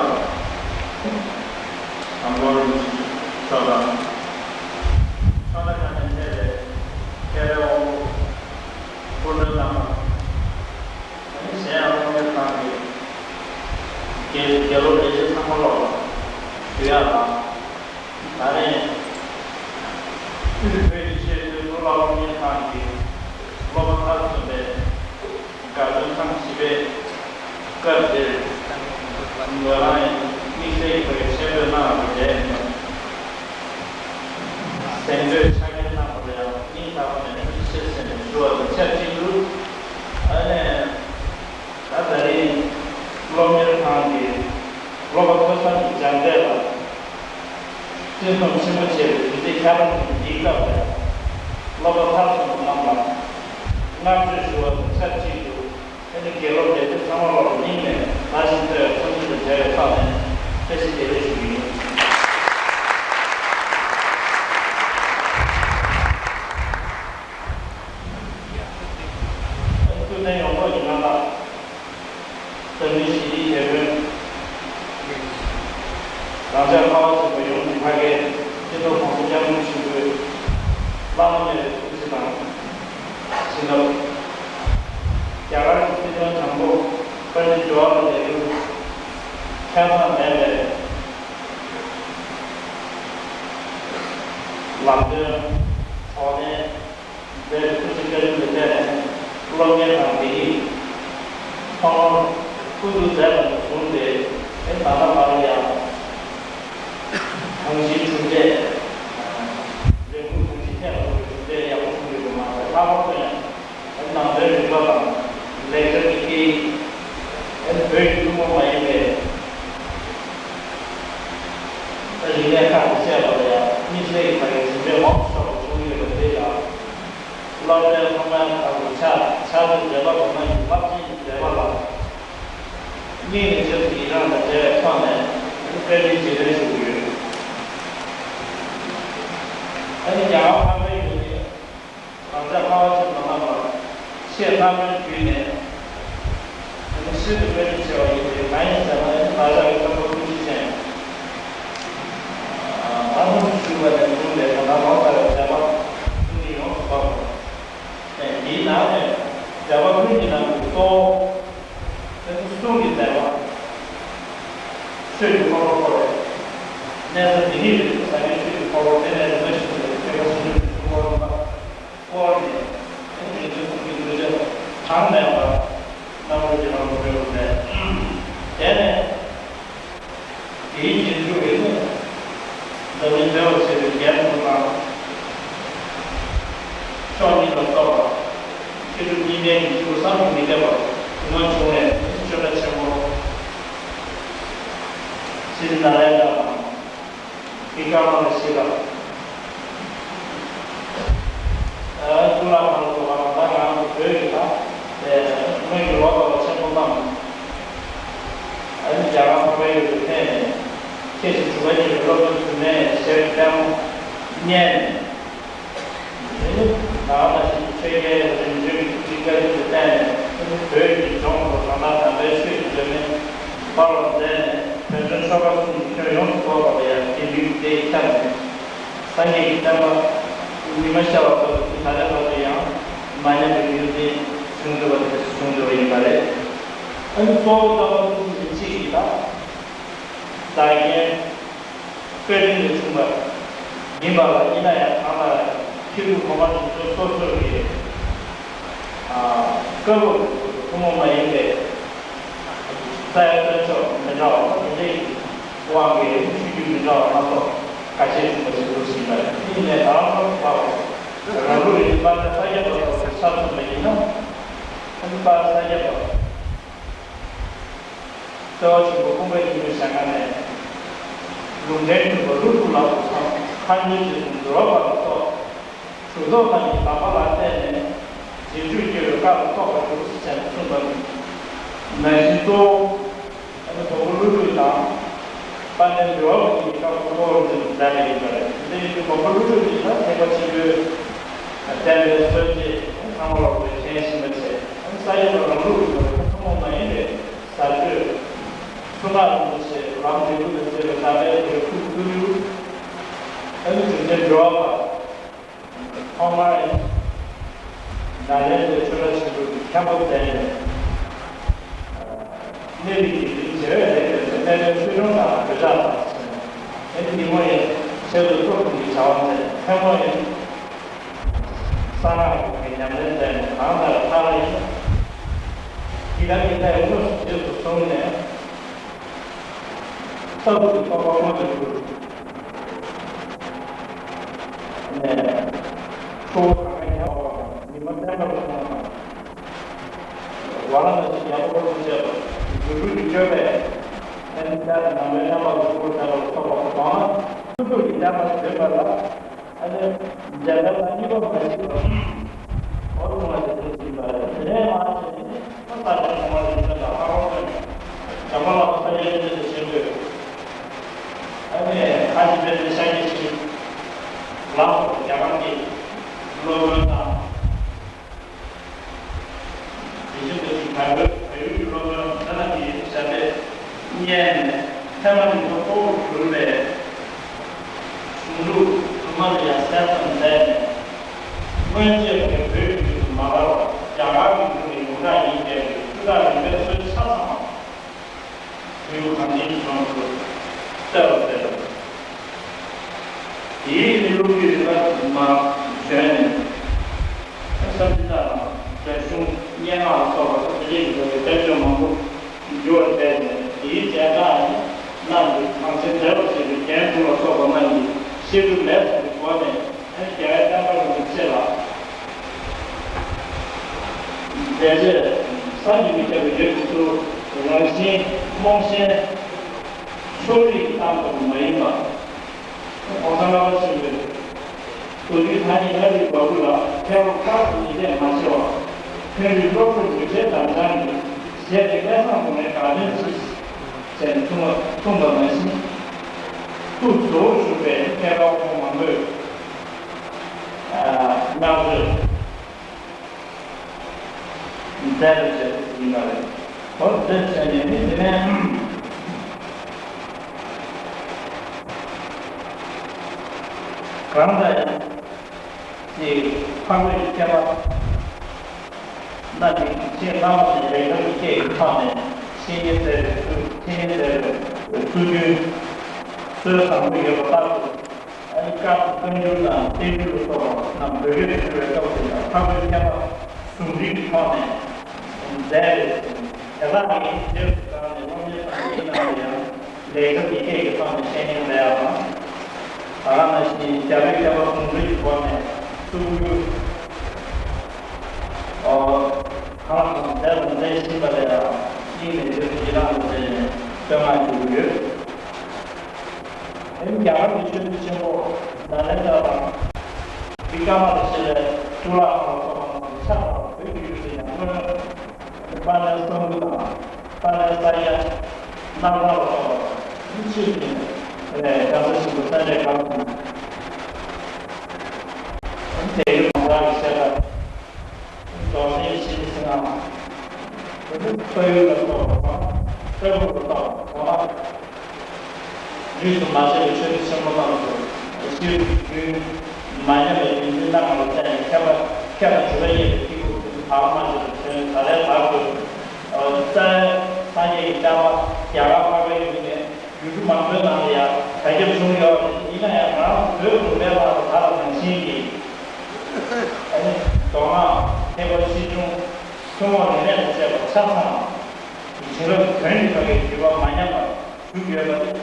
ཨ་མོ་རིན་པོ་ཆེ་མཆོག་དང་། ཕྱག་ལས་ཁག་ནས་ཕེབས་པའི་མཁས་པའི་དབང་པོ། སྐུ་མགྲོན་རྣམ་པ། ཨ་ནི་གཞན་ཡང་སློབ་གཉེར་ཁང་གི་དགེ་དགེ་སློབ་ལས་བྱེད་ཚང་མ་ལོག་ཞུ་ཡག་དང་། ད་རེས་དབུས་བོད་ཀྱི་ཆེས་མཐོའི་གཙུག་ལག་སློབ་གཉེར་ཁང་གི་སློབ་མ་མཐར་སོན་པའི་དགའ་སྟོན་ཐེངས་བཞི་པའི་སྐབས་འདིར། ང་རང་ཡང་དམིགས་བསལ་གྱི་ཕ་གིར་མཆན་འགོད་གནང་བ་དེ་ལས་མེད། གཟེངས་བསྟོད་ཕྱག་འཁྱེར་གནང་བ་ལ་ཡང་སྙིང་ཐག་པ་ནས་ཐུགས་རྗེ་ཆེ་ཟེར་ནས་ཞུ་བ་དང་ཆབས་ཅིག་ཏུ། ཨ་ནེ། ད་ད་རིང་སློབ་གཉེར་ཁང་གི་སློབ་པ་ཐོས་བསམ་གྱི་སྦྱངས་འབྲས་ལ་བརྩི་མཐོང་ཆེན་པོ་བྱས་པའི་དུས་ཚོད་ཁྱད་པར་ཅན་འདིའི་སྐབས་ལ་སློབ་པ་མཐར་སོན་པ་རྣམས་ལ་བསྔགས་བརྗོད་ཞུ་བ་དང་ཆབས་ཅིག་ཏུ། ཨ་ནི་དགེ་སློབ་ལས་བྱེད་ཚང་མ་ལོག་སྙིང་ནས་དགའ་ཞིང་ཚོར་བའི་ཐུགས་རྗེ་དང་འབྲེལ་བའི་ཐོག་ནས་བཀྲ་ཤིས་བདེ་ལེགས་ཞུ་རྒྱུ་ཡིན། ཨ་ནི་ཐུབ་བསྟན་ཡོངས་རྫོགས་ཀྱི་མངའ་བདག་འཛམ་གླིང་ཞི་བདེའི་དེད་དཔོན། རང་ཅག་ཁ་བ་ཆེན་པོ་ཡོངས་ཀྱི་ཕ་གིའི་སྤྱི་ཚོགས་གོང་ས་སྐྱབས་མགོན་ཆེན་པོའི་བླ་ན་མེད་པའི་ཐུགས་རྗེ་དང་། བྱིན་རླབས། རྒྱ་གར་གྱི་སྲིད་དོན་དྲང་པོ་དཔལ་ལྡན་ཇོ་ཝར་ལ་ནེ་རུ་ཁྱད་མཚར་མེད་པའི་ལམ་སྟོན་གྲོགས་ནས། མཛད་པའི་ཐུགས་རྗེ་བཀའ་དྲིན་ལ་བརྟེན་ནས་སློབ་གཉེར་ཁང་འདི་ཉིད་ཐོག་མར་སྐུ་འཛུགས་མཛད་པ་ནས་བཟུང་སྟེ་ད་ལྟ་བར་ཡང་གང་ཞིག་གྲུབ་འབྲས་ལས་འགུལ་གང་ཞིག་ཐད་ལ་གྲུབ་འབྲས་ཡག་པོ་བྱུང་ཡོད་པ་མ་ཟད། ལྷག་པར་དུ་ཡང་ནང་པའི་རིག་པ་དང་ལེགས་སྦྱར་གྱི་སྐད་ཡིག་བོད་ཀྱི་ཐུན་མོང་མ་ཡིན་པའི་རིག་གནས་ཁག་ཏུ་བཤད་པ་ལ་ཡང་དམིགས་བསལ་གྱི་ཕ་གིའི་གྲུབ་འབྲས་མང་དུ་ཐོབ་པ་བྱུང་ཡོད་པ་དེ་ལ། སློབ་གྲྭའི་སློབ་མའི་བར་དུ་ཆ་ཆ་ཚང་མཛད་པ་དགོས་ན་ཡང་རླབས་ཆེན་གྱི་མཛད་པ་ལ་སྙིང་ནས་ཆེ་བསྟོད་ཡི་རངས་དང་འབྲེལ་བའི་ཐོག་ནས་བཀའ་དྲིན་རྗེས་དྲན་ཞུ་གི་ཡོད། ཨ་ནི་རྒྱ་གར་འཕགས་པའི་ཡུལ་ནི་རང་ཅག་ཁ་བ་ཆེན་པོ་རྣམས་ལ་ཆེས་སྣང་མེད་བརྒྱུད་ནས་ཨ་ནི་སྲིད་དུ་བཀའ་དྲིན་ཆེ་བ་ཡིན་པས། གང་ཡིན་ཟེར་ན་ཨ་ནི་ང་ཅག་གི་ ལས་པ་ཀུན་གྱི་ནང་གི་གཙོ་བོ། དེ་ཚོ་གསུང་གི་ལས་པ། ཆོས་ཀྱི་འཁོར་ལོ་བསྐོར་བའི་གནས་ས་འདི་ཉིད་རེད། ཟ་མའི་ཆོས་ཀྱི་འཁོར་ལོ་དེ་ནས་རིམ་པ་བཞིན་དུ་ཆོས་པ་ཆེན་པོའི་ཆོས་འཁོར་ལོ་བསྐོར་ནས། དེ་ནས་རྗེ་བཙུན་གྱི་གདུལ་བྱ་གྲངས་མེད་པ་རྣམ་རོལ་གྱི་ལམ་དུ་བགྲོད་པ་མཛད། དེ་ནས། དེའི་རྗེས་འཇུག་པའི་གནས། འཛམ་གླིང་བདེ་བར་གཤེགས་པའི་རྒྱན་དུ་དང་། ཕྱོགས་གཉིས་ལ་སོགས་པ། མཁས་གྲུབ་གཉིས་ལྡན་གྱི་སྤྱི་བོ་བསམ་གྱིས་མི་ཁྱབ་པ་དུ་མ་བྱུང་བའི་ཆོས་གྲྭ་ཆེན་པོ། སྲིད་ནཱ་ལེནྡྲ་དང་། གི་ཀ་མ་ལ་ཤི་ལ། གཙུག་ལག་ཁང་ལ་འགྲོ་བ་དང་། ད་ང་ཚོ་བོད་ཀྱི་ད་སྔོན་གྱི་ལོ་ཙཱ་བ་ཆེན་པོ་རྣམས། ཨ་ནི་རྒྱ་གར་འཕགས་པའི་ཡུལ་དུ་ཕེབས་ནས། ཁྱེད་ཀྱི་དྲུག་པ་ཉིད་ཀྱི་སློབ་དཔོན་དུ་མས་ཞེས་པའི་ལྟད་མོ་བརྙན་ནས། དེ་ནི་ད་ག་ནང་བཞིན་ཆོས་རྒྱལ་རིམ་བྱོན་གྱི་ཁྲིད་བཀའ་རྒྱུད་དུ་བསྟན་ནས། བོད་ཀྱི་ལྗོངས་སུ་གང་ལྟར་དམ་པའི་ཆོས་ཀྱི་སྒྲོན་མེ་སྤར་བར་མཛད་ནས། བོད་དོན་ཆོལ་ཁ་གསུམ་གྱི་ཁྱོན་ཡོངས་སུ་རྫོགས་པ་ལ་ཡང་དགེ་འདུན་གྱི་སྡེ་ཁྱབ་ནས། སངས་རྒྱས་ཀྱི་བསྟན་པ་ཉི་མ་ཤར་བ་ལྟ་བུ་ད་ལྟའི་བར་དུ་ཡང་མ་ཉམས་པའི་རྒྱུན་འཛིན་བྱུང་ཚུལ་བ་དེ་བྱུང་ཚུལ་བ་ཡིན་པ་རེད། ཨ་ནི་གཙོ་བོ་རྩ་བ་ཀུན་གྱི་གཅིག་གིས་ད་རྫ་རྒན་དཔལ་ལྡན་ལས་བྱུང་བ་ཡིན་པ་ལ། ཡིན་ན་ཡང་གང་ལ་མཁས་གྲུབ་གོང་མ་རིམ་བྱོན་སོ་སོ་གི་སྐབས་ཐུན་མོང་མ་ཡིན་པའི་ས་ཡ་སྟོན་ཕྱོགས་མི་འདྲ་བ་དང་། དེ་འདྲའི་དབང་གིས་ཆོས་བརྒྱུད་མི་འདྲ་བ་སྣ་ཚོགས་ཁ་ཤས་བྱུང་བ་ཞིག་འདུག་ཟིན་པ་རེད། དེ་ཡིན་ནའི་རང་རང་ལ་བབ་པ་རང་ལུགས་ཡིན་པ་ལ། ས་སྐྱ་པ་སོགས་ཀྱི་ཆ་མཚོན་པ་ཡིན་ན། ཨ་ནི་པ་ས་སྐྱ་པ་རྩ་བ་ཆེན་པོ་ཀུན་དགའ་སྙིང་པོའི་ཞལ་སྔ་ནས། ལུང་བསྟན་མཁྱེན་པ་ཀླུ་སྒྲུབ་ལ་སོགས་སམ། མཁའ་འགྲོའི་རྗེས་སུ་འགྲོ་བ་ལ་སོགས། གྲུབ་ཐོབ་རྣམས་ཀྱི་དམ་པ་ལ་བརྟེན་ནས་རྗེས་འཇུག་སྐྱེ་བའི་བཀའ་ལ་སོགས་པ་འདུག་ཅེས་གསུངས་པ་ནང་བཞིན་གཙོ་བོ་ཨ་ནི་བོན་པོ་ཀླུ་སྒྲུབ་དང་དཔལ་ལྡན་འབུལ་བ་པ་གཉིས་ཀྱི་བཀའ་སློབ་གཙོ་བོར་འཛིན་མཛད་པ་ཡིན་པ་རེད། དེ་ཡིན་དུས་བོན་པོ་ཀླུ་སྒྲུབ་ཀྱིས་ད་ཐེག་པ་ཆེན་པོའི་བསྟན་པའི་སྲོལ་འབྱེད་ཚང་མ་ལ་མཁྱེན་གཤིས་མ་ཆེ། ཨ་ནི་ས་སྐྱ་པ་རང་ལུགས་ཀྱི་ཐུན་མོང་མ་ཡིན་པའི་ཟབ་ཆོས་གསུང་ངག་རིན་པོ་ཆེ་ལམ་འབྲས་བུ་དང་བཅས་པའི་ལམ་པའི་དེ་ཁུག་ཏུ་ཡུལ། ཨ་ནི་འབྱུང་ལྡན་འགྲོ་བ་པ། ཐོག་མར་ཡང་ནཱ་ལེནྡྲའི་ཆོས་གྲྭ་ཆེན་པོའི་མཁན་པོ་མཛད་ནས། གནས་རིགས་ཀྱི་རིགས་བྱེ་བས་ལེགས་པའི་ཚེ། སྨན་པའི་ཆོས་སྐྱོང་དང་འདོད་ཆགས་དང་ཟེར་ནས། ཨ་ནི་ཉིན་མོ་ཡང་ཆེད་དུ་སློབ་ཕྲུག་གི་བྱ་བ་མཛད། མཚན་མོ་ཡང་གསང་སྔགས་ཀྱི་ཉམས་ལེན་མཛད་ནས། གང་ལྟར་མཐར་ཡང་འཇིགས་དང་ཉེན་ཁ་ཡི་དངོས་སུ་རྗེས་སུ་བཟུང་ནས། རྟག་ཏུ་རྟོགས་པ་མངོན་དུ་གྱུར་ནས། ཁྲོ་བོ་གང་ག་ཉེ་བ་དང་། ཉི་མ་བསྟན་པར་སོང་བ་དང་། ཝ་ར་ཎ་སིའི་རྒྱལ་པོ་ཁོ་ཚོ་བཅས་པ་རྫུ་འཕྲུལ་གྱི་སྤྱོད་པས། ཨ་ནི་ལྟར་ནམ་མཁའི་རྣམ་པ་ལ་སྐུར་བ་བཏབ་པ་ལ་སོགས་པ་སོང་ན། ཐུབ་ཐུབ་ཀྱི་བསྟན་པ་འཛིན་པ་ལ། ཨ་ནི་འཇམ་དཔལ་དང་གཉིས་པ་མ་མཆིས་པ་འོ་བྱུང་བ་དེ་ཚོ་ཟིན་པ་རེད། དེ་ནས་མ་བྱས་ནས་ས་སྐྱ་གོང་མ་རིམ་བྱོན་དང་ལྷ་ཁང་ཚོ་ནས་བྱམས་པ་ལགས་ས་སྐྱ་བཅོམ་ལྡན་འདས་ཆེན་པོས། ཨ་ནི་ཁ་ཅིག་དཔེ་དེ་ཤཱཀྱ་ཤྲཱི་ལ་སོགས་རྒྱ་གར་གྱི་སློབ་དཔོན་དང་། དེ་བཞིན་དུ་བལ་པོའི་བལ་ཡུལ་གྱི་སློབ་དཔོན་དེ་རྣམས་ཀྱི་ཞབས་པད་བསྙེན་ནས། ཐེག་དམན་གྱི་ཐོག་གཙོ་བོར་གྱུར་པའི་གཞུང་ལུགས་དུ་མ་ལ་ཡང་གསན་བསམ་མཛད་ནས། སྔོན་ཆད་ཀྱི་བོད་ཀྱི་ཡུལ་དུ་མ་དར་བར་རྒྱ་གར་གྱི་ཡུལ་ནས་ཡོངས་གྲགས་ཡིན་པའི་སྤྱི་བཏང་རིམ་པའི་སྲོལ་ཆ་ཚང་བ། བོད་ཡུལ་གངས་ཅན་གྱི་ལྗོངས་སུ་གསལ་བར་མཛད་པ། དེའི་གནས་ལུགས་ཀྱི་རིམ་པ་དུ་མ་བྱོན་ནས། བསམ་གཏན་དང་རྒྱ་གཞུང་སྙན་ངག་ལ་སོགས་པ་དང་དེ་བཞིན་གྱི་དཔེ་བརྗོད་མང་པོ་འབྱུང་བར་མཛད་ནས། དེའི་མཛད་བརྡ་ནི་རྣམས་ཀྱི་གངས་ཅན་བདེ་བར་གཤེགས་པའི་རྒྱན་དྲུག་ལ་སོགས་པ་རྣམས་ཀྱི་བཤད་སྒྲུབ་ལས་ཚོགས་ཀྱི་སྒོ་ནས། རྒྱལ་བའི་བསྟན་པ་རིན་པོ་ཆེ་ལ་མཛད་རྗེས་བསམ་གྱིས་མི་ཁྱབ་པ་ཡོད་པའི་ཚུལ། རང་བཞིན་རྨོངས་ཞེན་ཕྱོགས་རིས་ཀྱི་གཏམ་ཙམ་མ་ཡིན་པར། གོང་ས་ལྔ་པ་ཆེན་པོས་མདོ་རྒྱུད་ཐ་སྙད་ལྔ་རིག་པ་དགུ་ལ་མཁས་པ་ཁག་ཏུ་ངེས་གཏན་མ་ཆེ་བར། ཐོན་རིག་སློབ་ཕྲུག་མུ་ཁྲེལ་དམ་བཅའ་གི་ཞལ་དེ་སྐལ་བཟང་དུ་མའི་དགའ་སྟོན་གྱིས་ཟེར་ནས་གསུངས་པ་གསུངས་པ་ནང་བཞིན། ཐུགས་གཙོ་བོར་བཞུགས་པའི་མཁས་པ་ཁོང་མང་པོས་བསྔགས་བརྗོད་མཛད་པའི་བྱེད་ཐབས་ཡིན་པ་རེད། འོ་དེ་བྱས་ནས་ནི་དེ་ནས་གང་ལྟར་ཡང་ཅིག་འཕགས་བོད་ཀྱི་མཁས་པ། གནང་ནས་ཆེས་སྔ་མོ་ནས་ལས་ཀ་གི་སྐད་ཀྱི་ཐོག་ནས་འཆད་ཉན་མཛད་པའི་ཚུལ། འཆད་ཉན་མཛད་པའི་ཚུལ་རྒྱུན་སྲོལ་བཟང་པོ་ཡོད་པ་ལྟར་དུ། ཨ་ནི་བཀའ་དང་བཀའ་འགྱུར་དང་བསྟན་འགྱུར་ལ་སོགས་པ་རྣམས་བོད་སྐད་དུ་བསྒྱུར་བའི་སྐབས་སུ་ཡང་འཕགས་པའི་མཁས་པ་ཟུང་འབྲེལ་གྱི་ཐོག་ནས་མཛད་པའི་ཚུལ། དེ་དག་གི་རྗེས་སུ་འབྲངས་ནས་སློབ་གཉེར་གནང་མཁན་རྣམས་ལ་ཡང་ལེགས་སྦྱར་གྱི་སྐད་ཀྱི་ཐོག་ནས་བཤད་ཉན་མཛད་ཡག་དང་། ད་ག་ནང་བཞིན་རྒྱ་བོད་མཁས་པ་ཟུང་འབྲེལ་གྱི་སྒོ་ནས་གཙུག་གཡུ། ཨོ། ཁ་ལག་དང་མཛད་དང་མཛད་བཞིན་པ་ལ་ཡང་དབྱིངས་ནས་རྗེས་སུ་ཡི་རང་དུ་བྱས་ནས་བསྟོད་བསྔགས་ཞུ་གི་ཡོད། ཨེ་རྒྱ་གར་གྱི་ཆོས་བརྒྱུད་ཆེན་པོ་ནཱ་ལེནྡྲ་དང་བི་ཀ་མ་ལ་ཤི་ལའི་གཙུག་ལག་ཁང་ལ་སོགས་པ་རྣམས་ཆ་ཚང་བ་བོད་ཀྱི་ཡུལ་དུ་ཡང་སྔོན་པཱ་ལའི་གསང་ཕུ་དང་། པཱ་ལའི་ས་ཡ། གནམ་ཐང་ལ་སོགས་པ་ཕྱིར་ཕྱིན་ནས་རྒྱ་མཚོ་ཆེན་པོ་སེ་འབྲས་དགའ་ལ་ཐིམ། དེ་ཡུལ་མང་དག་གི་བཤད་པ། རྫོགས་ཆེན་ཡེ་ཤེས་ཀྱི་ཚིག་རྣམས། དེ་ནི་ལྷོ་ཡུལ་ལ་སོགས་པ་དང་། ལྟ་བུ་ལ་སོགས་པ་གང་ལ། རིས་སུ་མ་ཆད་པའི་ཆོས་བརྒྱུད་ཆེན་པོ་རྣམས་སུ་ཤེར་རྒྱུན་མ་ཉམས་པའི་རྒྱུན་འཛིན་གནང་བར་བརྟེན་ནས་མཁས་པ་མཁས་དང་གྲུབ་པ་གཉིས་ཀྱི་ཐུགས་ཁུར་དུ་བག་མ་ཆོད་པར་བྱོན། ད་ལྟའི་བར་དུ་རྩ་སངས་རྒྱས་ཀྱི་བསྟན་པ་རྒྱ་གར་འཕགས་པའི་ཡུལ་ནས་ཡུལ་གྲུ་མང་པོའི་ནང་ལ་ཡང་དར་ཁྱབ་བྱུང་ཡོད་རེད། ཡིན་ན་ཡང་ང་རང་ཚོ་བོད་ལུང་པའི་ལྷ་དང་དར་ལ་ནང་བཞིན་གྱི་ཨ་ནི་མདོ་སྔགས་ཐེག་པ་ཆེ་ཆུང་ཐུན་མོང་རིག་གནས་དང་བཅས་པ་ཆ་ཚང་བྱིན་རླབས་ཀྱི་དོན་གྱི་ཐོག་གི་བརྒྱུད་པ་མ་ཉམས་པར་བཞུགས་ཡོད་པ་རེད།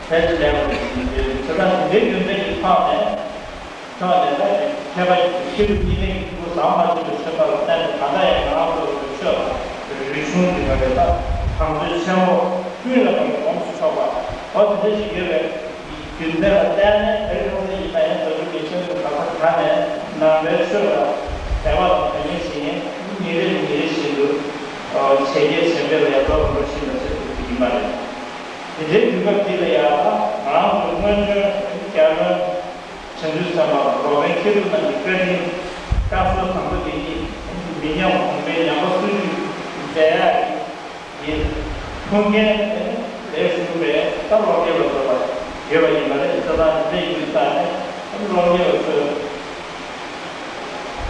ཕལ་ཆེར་ལས་པ་རེད་ཟེར་ནས་བྱས་ཙང་དེ་འདྲའི་རྒྱུ་མཚན་གྱི་ཐོག་ནས་ཐོག་ནས་ད་མཁས་པ་ཤེར་རྒྱུན་གཉིས་ལྡན་གྱི་ཐུགས་ཁུར་ཟམ་མ་ཆད་པའི་ཆོས་པ་ལ་བརྟེན་ནས་ད་ལྟ་ཡང་ང་རང་ཚོ་གི་ཆོས་ལ་རིག་གཞུང་གི་ག་རེ་ད་གྲངས་ཚད་ཆེན་པོ་ཀུན་ལ་ག་རེ་གོམས་སུ་ཆོག་པ་འོ་དེ་འདྲ་ཞིག་ཡོད་པའི་རྒྱུ་མཚན་ལ་བརྟེན་ནས་དེ་རིང་ཁོང་ཚོ་ཡིན་ན་ཡང་རྫ་ཆུ་མི་ཆེན་དུ་ག་ས་ག་ནས་ནང་པའི་ཆོས་ལ་དད་པ་དང་དོན་གཉེར་བྱེད་མཁན་ཉིན་རེ་ཉིན་རེ་བཞིན་དུ་ཇེ་རྒྱས་ཇེ་འཕེལ་ལ་ཡར་འགྲོ་རུ་འགྲོ་བཞིན་པ་ཞིག་ཡིན་པ་རེད། དེ་འདྲའི་དུས་སྐབས་འདི་ལ་ཡང་ང་རང་ཚོ་སྔོན་ཐོན་རྒྱལ་བློན་བྱང་ཆུབ་སེམས་དཔའ་འགྲོ་བའི་མཁས་གྲུབ་རྣམས་ཀྱི་བཀའ་དྲིན་བཀའ་སྲོལ་བཟང་པོ་འདི་ཉིད་མི་ཉམས་གོང་འཕེལ་ཉམས་པ་སོར་ཆུད་མཛད་ཡག་གི་ཡིན། ཐུགས་འགན་ལེགས་ཞུ་བས་ད་སློབ་གཉེར་ལ་འགྲོ་བ་ཡོད་པ་ཡིན་པ་རེད། ད་ལྟ་འདི་ཡིན་ཙང་ནས་སློབ་གཉེར་ལ་ཚོས་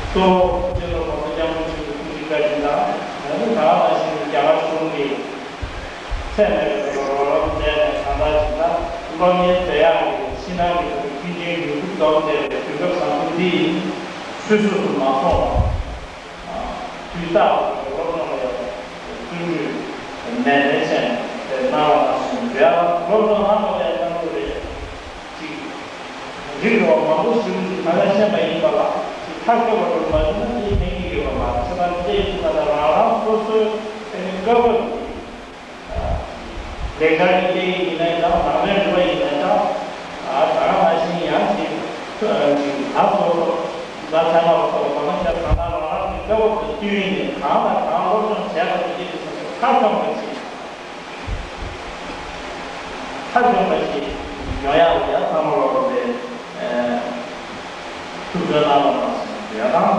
གཙོ་བོ་སྤྱི་ནོར་༸གོང་ས་༸སྐྱབས་མགོན་ཆེན་པོའི་ཐུགས་རྗེ་བཀའ་དྲིན་དང་། ད་ནི་ད་ག་ནང་བཞིན་རྒྱ་གར་གཞུང་གིས་ཚད་མེད་པའི་རོགས་རམ་བྱས་ནས་གང་ལྟར་ཅིག་ད་སློབ་གཉེར་མཛད་ཡག་གི་ཕྱི་ནང་གི་མཐུན་རྐྱེན་ཡོད་རྒུ་འཛོམས་བསྡད་པའི་དུས་སྐབས་བཟང་པོ་འདི་ཡིན། ཆུད་ཟོས་སུ་མ་སོང་བར། དུས་རྟག་ཏུ་སློབ་སྦྱོང་ལ་ཡང་བརྩོན་འགྲུས་ནན་ཏན་བྱས་ནས་དེ་གནང་བ་ནང་བཞིན་འདྲ། སློབ་སྦྱོང་གནང་དགོས་པའི་གནང་ལུགས་རེད། ཅིག་རིགས་རོ་མང་པོ་ཞིག་ཅིག་ད་ལན་ཤེས་པ་ཡིན་པ་ལ་ཅིག་ཐག་ཆོད་པ་རུ་མ་བྱུང་ན་དེ་ཕན་གྱི་ཡོད་པ་མ་རེད། ཅེས་པ་འདི་ཡིན་ད་ལྟ་རང་རང་སོ་སོའི་ཨ་ནི་སྐབས་བབ་ཀྱི་ལེགས་སྦྱར་གྱི་སྐད་ཡིག་ཡིན་ན་ཡང་ནང་དོན་རིག་པ་ཡིན་ན་ཡང་ད་ག་ནང་བཞིན་ཡང་ཅིག་ཅིག་ད་སོ་སོ་ད་ཚད་མ་ལ་སོགས་པ་གང་ལ་ཁྱབ་གང་ལ་རང་རང་གི་སྐབས་བབ་ཏུ་བསྟུན་ནས་གང་དང་གང་སློབ་སྦྱོང་བྱས་པ་དེ་ཡིན་ཙང་མཐའ་འཁྱོངས་པ་ཅིག་མཐའ་འཁྱོངས་པ་ཞིག་ཡོང་ཡག་ལ་ཡང་ཚང་མ་ལོག་པའི་ཐུགས་འདུན་གནང་བ་དང་ཡང་དང་།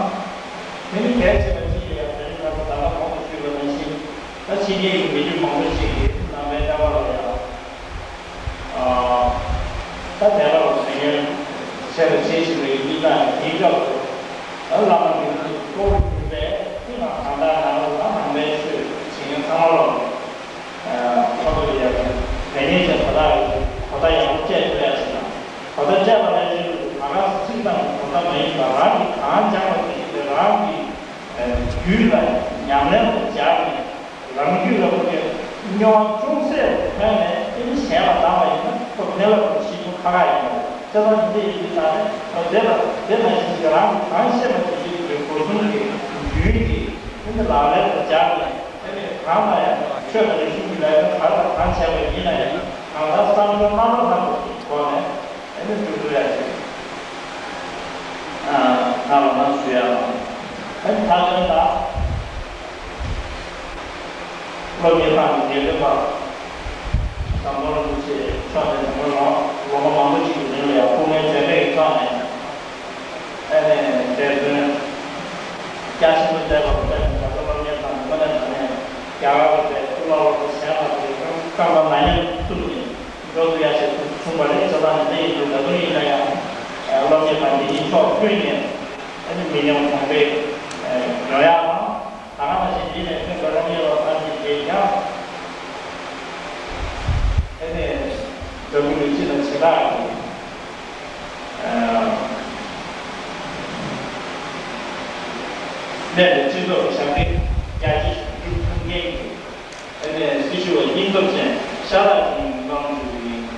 དེ་ནི་གལ་ཆེ་བ་གཅིག་ལ་ཡང་དེ་རིང་ཁ་སང་ད་ལྟ་གོང་དུ་ཞུས་པ་ནང་བཞིན་ད་ཕྱི་རྒྱལ་གྱི་མི་རྒྱུད་མང་པོ་ཞིག་གིས་ནང་པའི་ལྟ་བ་ལ་ཡང་ད་དེ་ལ་ཟེར་མཁན་བྱས་པ་བྱེད་བཞིན་པའི་མི་དང་དེའི་སྐབས་སུ་ད་བླ་མ་མི་ལུས་གཙོ་བོ་གྱུར་པའི་ཀུན་ལ་གང་ལྟར་ནང་ལ་ནང་པའི་ཆོས་བྱེད་མཁན་ཚང་མ་ལོག་ཁོ་ཚོ་ལ་ཡང་དོན་གཉེར་བྱས་གོ་བརྡ་གོ་བརྡ་ཡག་པོ་སྤྲད་ཐུབ་ཡ་ཞིག་དང་། གོ་བརྡ་སྤྲད་པ་ལ་ཅིག་ད་ག་ཚིག་དང་གོ་བརྡ་མ་ཡིན་པ་རང་གིས་གང་སྦྱངས་པ་དེ་ཡིན་པས་རང་གི་རྒྱུད་ལ་ཉམས་ལེན་དུ་སྦྱར་ནས་རང་རྒྱུད་ལ་ཁོ་གི་སྨྱོ་བ་ཅུང་ཟད་ཐོན་ནས་དེ་ནི་གཞན་ལ་བཏང་བ་ཡིན་ན་ཁོ་ཕན་རླབས་ཆེན་པོ་ཁག་ཁག་ཡིན་པ་རེད། བྱས་ཙང་དེ་ཡིན་དུས་ད་ནི་དེ་ལ་དེ་ནང་བཞིན་གྱི་རང་གིས་གང་ཤེས་པ་དེ་ཡིན་དུས་སྒོ་གསུམ་གྱི་རྒྱུད་ཀྱི་དེ་ནི་ལག་ལེན་དུ་སྦྱར་ནས། ཨ་ནི་གང་ལ་ཡང་ཆོས་དང་རིག་གཞུང་གི་ལས་དོན་ག་ལ་གང་བྱས་པ་ཡིན་ན་ཡང་གང་ལྟར་བསམ་སྦྱོར་རྣམ་པ་སྣ་ཚོགས་ཀྱི་སྒོ་ནས་ཨ་ནི་སྒྲུབ་ཐུབ་ཡ་ཞིག་ཨ་གནང་རོགས་གནང་ཞུ་ཡ་དང་། ཨ་ནི་མཐའ་དོན་དག་སློབ་གཉེར་ཁང་གི་དགེ་འདུན་པ་ཟམ་གདོང་རིན་པོ་ཆེ་མཆོག་ནས་དེ་སྔོན་ལོ་ལོ་ངོ་མང་པོ་ཞིག་གི་རིང་ལ་ཡང་སྐུ་ངལ་འཛེམས་མེད་ཀྱི་ཐོག་ནས། ཨ་ནི་འབད་བརྩོན་རྒྱ་ཆེན་པོ་མཛད་པ་རེད། བོད་ཀྱི་སློབ་གཉེར་ཁང་དངོས་གནས་དྲང་གནས་རྒྱ་གར་གྱི་གཙུག་ལག་སློབ་གྲྭ་གཞན་ལ་དེ་རྐང་པ་ན་མཉམ་བཙུགས་ནས་འགྲོ་ཐུབ་ཡ་ཞིག་གསུངས་པ་རེད། བྱས་ཙང་ནི་དེ་ཡིན་དུས་ད་དུང་ཡིན་ན་ཡང་སློབ་གཉེར་ཁང་འདི་ཉིད་ཕྱོགས་ཀུན་ནས་ཨ་ནི་མི་ཉམས་གོང་འཕེལ་ ཡོང་ཡག་དང་། ད་ག་ནང་བཞིན་འདི་ནས་ཐོན་པའི་སློབ་གཉེར་བ་ཐམས་ཅད་ཀྱིས་ཀྱང་། ཨེ་ནས་འཛམ་བུ་གླིང་སྤྱི་དང་བྱེ་བྲག་གི་ཨ་གནས་པའི་སྤྱི་ཚོགས་ཀྱི་ཞབས་འདེགས་རྒྱ་ཆེ་ཞིག་སྒྲུབ་ཐུབ་མཁན་གྱི། ཨ་ནི་སྲི་ཞུ་བ་སྙིང་སྟོབས་ཅན་ཤ་སྟག་ཅིག་ཡིན་པའི་བློ་འགྱོད་ཡིན།